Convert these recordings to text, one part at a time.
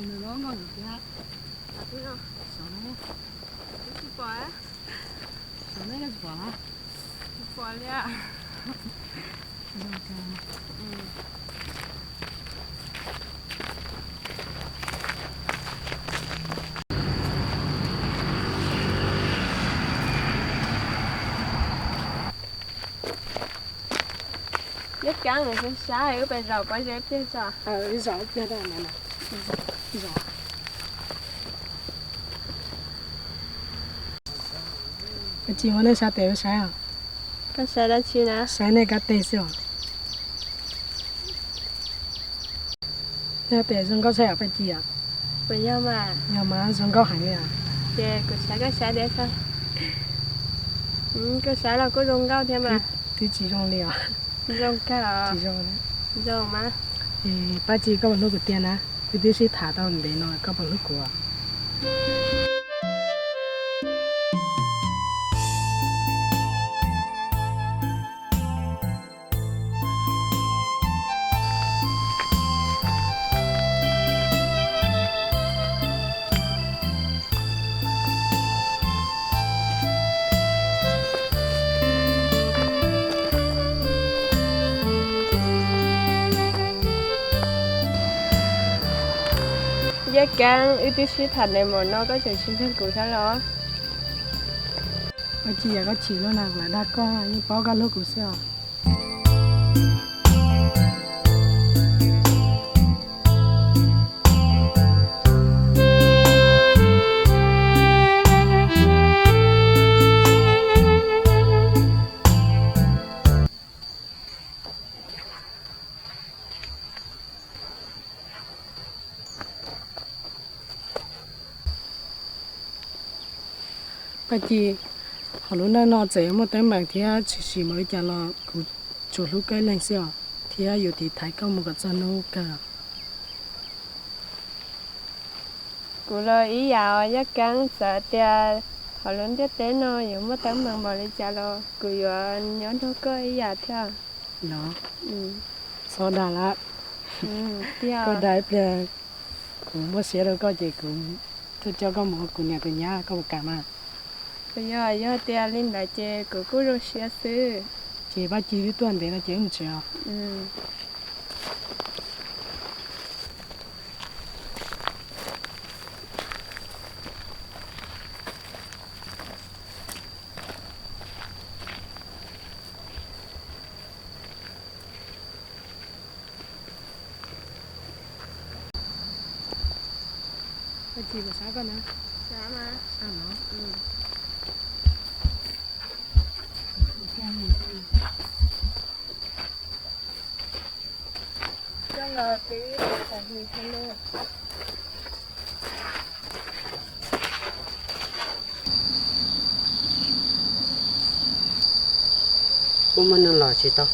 Nws lov nkauj ntawd tiag. Sav ne, sav ne, koj tsis pom na? Yaj Keeb, saib saib wb pais zaum pob zeb ib pliag tso. Wb zaum ib pliag. Ua tsis muaj nej sab tes wb saib os. Koj saib dab tsi na? Saib nej kab teg xwb os. Yog tias zoo nkauj tshaj yom Paj Ci os? Puas yog mas? Yog mas, zoo nkauj heev li os. Ces kuv saib koj saib diam saib. Koj saib los kuj zoo nkauj thiab mas. Twb tsis zoo li os. Zoo kawg os. Tsis zoo. Zoo mas. Paj Ci, koj puas hlub kuv tiag na? Wb twb sib tham tau ntev no, koj puas hlub kuv? Yaj Keeb, wb twb sib tham ntev npaum no koj tseem tsis hlub kuv thiab los? Ua tsis yam koj chim lub na, kuv lam dag koj, yeej paub koj hlub kuv xwb os. Paj Ci, hauv lub neej no txawm yuav muaj teeb meem thiab tshwm sim npaum li cas los kuv tsuas hlub koj ib leeg xwb os, thiab yuav tiv thaiv koj mus kom txog hnub kawg. Kuv los ib yam os Yaj Keeb, txawm tias hauv lub ntiaj teb no yuav muaj teeb meem npaum li cas los kuv yuav nyob nrog koj ib yam thiab. Txhob dag lawm. Koj dag ib pliag, kuv muaj siab rau koj ces kuv tuaj coj koj mus ua kuv niam kuv nyab, koj puas kam mas? Yog, yog tias li ntawd ces kuv kuj zoo siab xwb. Ces Paj Ci twb tuaj ntev no ces wb mus tsev os. Paj Ci, puas sab koj na? Sab no. Kuj muaj neeg los tsis tau.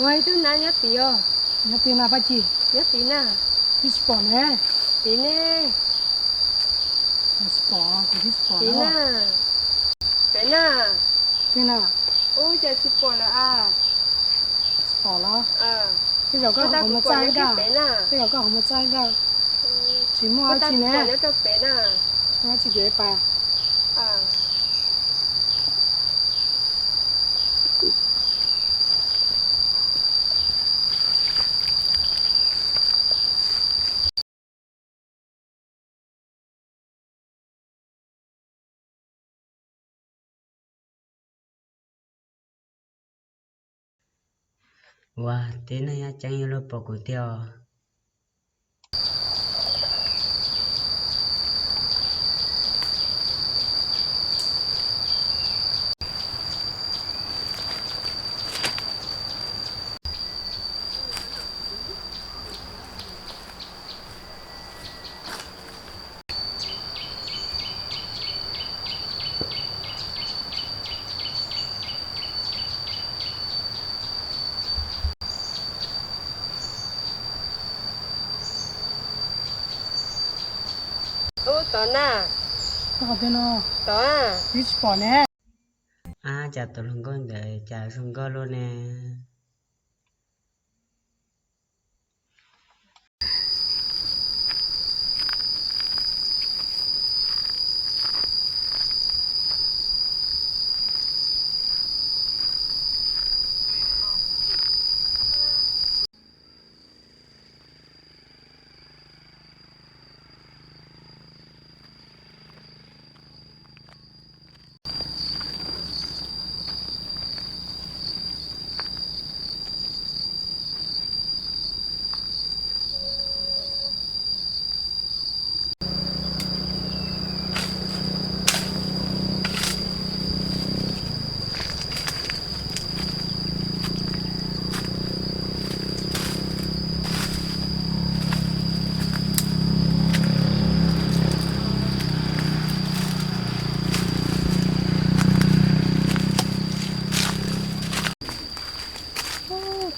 Ua ib tug nab nyob tid os. Nyob tid na Paj Ci? Nyob tid na. Twb tsis pom ne. Tid ne. Tsis pom, kuv twb tsis pom na. Pem na. Pem na. Ub, cas tsis pom lawm a? Tsis pom los? Tej zaum koj qhov muag txaij koj. Tej zaum koj qhov muag txaij koj. Tsis muaj dab tsi ne. Tsis muaj dab tsi ces pais. Ua, tib neeg nyob ceeb yuav luag pom kuv tiag os. Tod na. Tod, tsis pom ne. Ab, cas tus hluas nkauj ntawd cas zoo nkauj luaj ne.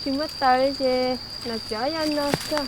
Tsis muaj taws li ces los txiav ob yaj no xwb.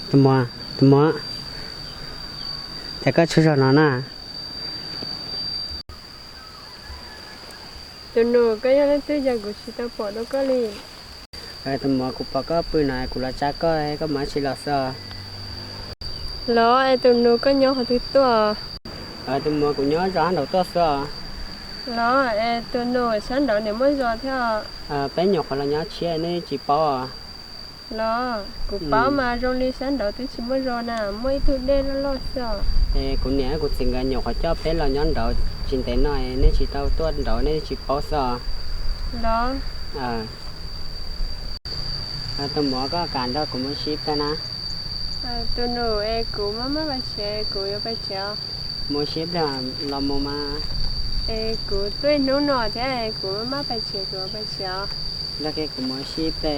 Tus muam, tus muam, cas koj tsaug zog no na? Tus nus, koj yog leej twg cas kuv tsis tau pom dua koj li? Tus muam, kuv pom koj pw no kuv los tsa koj, koj mam tsis los xwb. Los es tus nus, koj nyob qhov twg tuaj? Tus muam, kuv nyob zos sab nraud tuaj xwb. Los es tus nus, sab nraud niam muaj zos thiab? Peb nyuam qhuav los nyob tshiab nej tsis paub. Los kuv paub mas, zoo li sab nraud twb tsis muaj zos na, muaj ib tug dej loj loj xwb os. Es kuv niam kuv txiv nkawd nyuam qhuav coj peb los nyob nraud tsis ntev no, nej tsis tau tuaj nraud nej tsis paub xwb os. Los tus muam, koj kam nrog kuv mus sib pliag na? Tus nus, es kuv maj maj pais tsev, kuv yuav pais tsev. Mus sib pliag los mus mas. Es kuv tuaj ib hnub no thiab, kuv maj maj pais tsev, kuv yuav pais tsev os. Los kuv mus sib pliag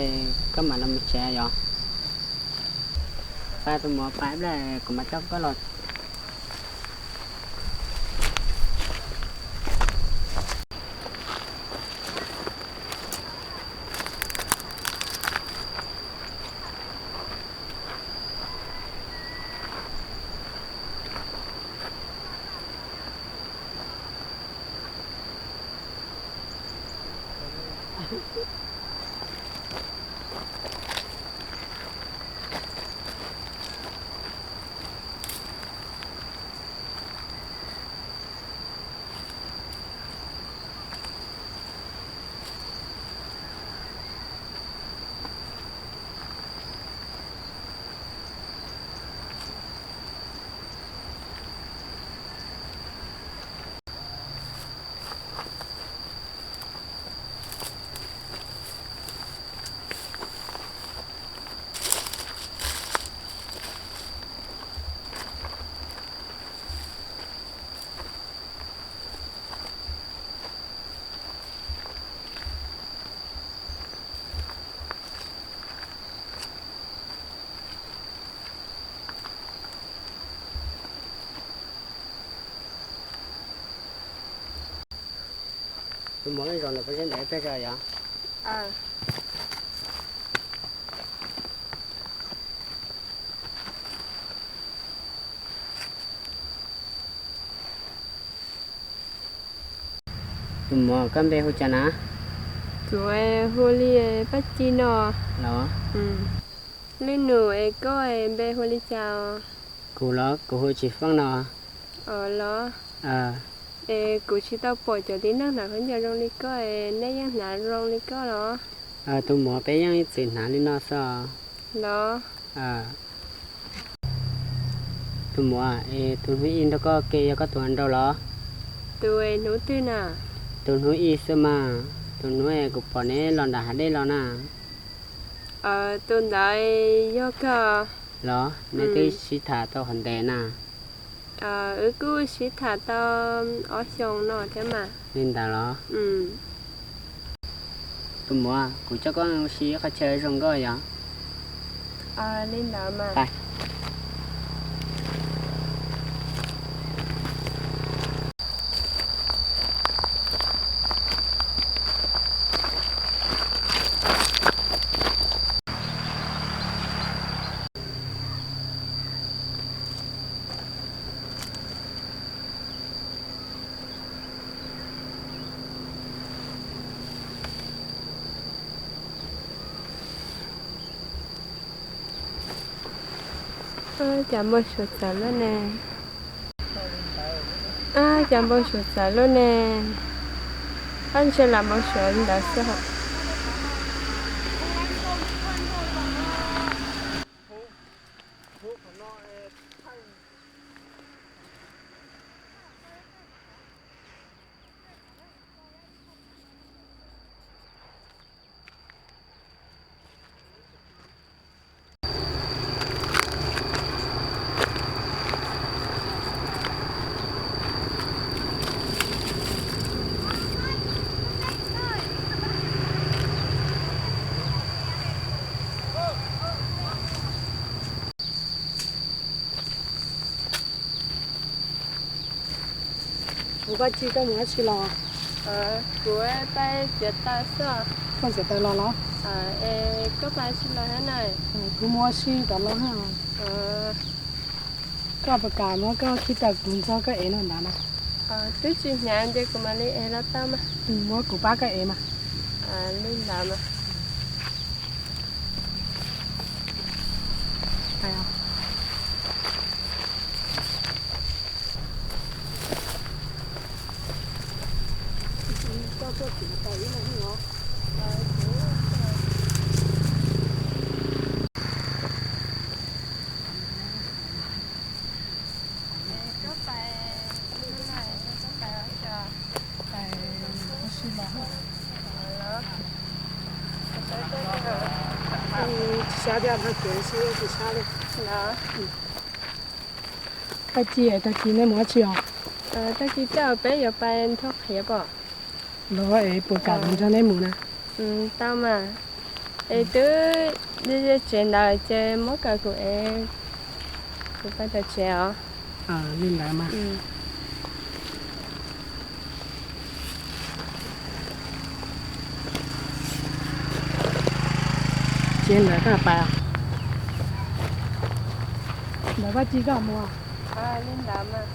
koj mam los mus tsev yom. Pab tus muam pab ib pliag kuv mam coj koj los. Tus muam, zos ntawd puas yog ntawm peb zos yom? Tus muam, koj npe hu cas na? Kuv hu li Paj Ci no. Los, leej nus, es koj npe hu li cas? Kuv los kuv hu Tsis Feej no. Los, es kuv tsis tau pom cov tib neeg hnav khaub ncaws zoo li koj, nej yeej hnav zoo li koj los? Tus muam, peb yeej ib txwm hnav li no xwb. Los, tus muam, es tus hnub ib nrog koj ke yog koj tus hluas nraug los? Tus hnub twg na? Tus hnub ib xwb mas, tus hnub kuv pom neb los nram hav dej los na. Tus ntawd yog kawg. Los neb twb sib tham tau qhov ntev na. Wb kuj sib tham tau ob xyoos no thiab mas. Li ntawd los? Tus muam, kuv coj koj mus ua si qhov chaw zoo nkauj yom. Li ntawd mas. Cas npau suav txawv luaj ne. Cas npau suav txawv luaj ne. Ab, ntshe lam npau suav ntawd xwb. Ua, koj tsis tau mus dab tsi los? Kuv pais txiav taws xwb. Koj txiav taws los los? Es koj pais tsis los thiab na? Kuv mus ua si rov los thiab. Koj puas kam muab koj khib taws kuv ntxuag koj ev no ntawd na? Twb tsis hnyav ces kuv mam li ev los tau mas. Muab kuv pab koj ev mas. Li ntawd mas. Tag kis, tag kis nej mus dab tsi os? Tag kis tej zaum peb yuav pais nrog qhiav pom. Los es puas kam kuv nrog nej mus na? Tau mas. Es twb ze ze tsev ntawd ces muab kom kuv ev, kuv pais tom tsev os. Li ntawd mas. Tsev ntawd koj pais, ntawd Vaj Ci koj mus. Li ntawd mas.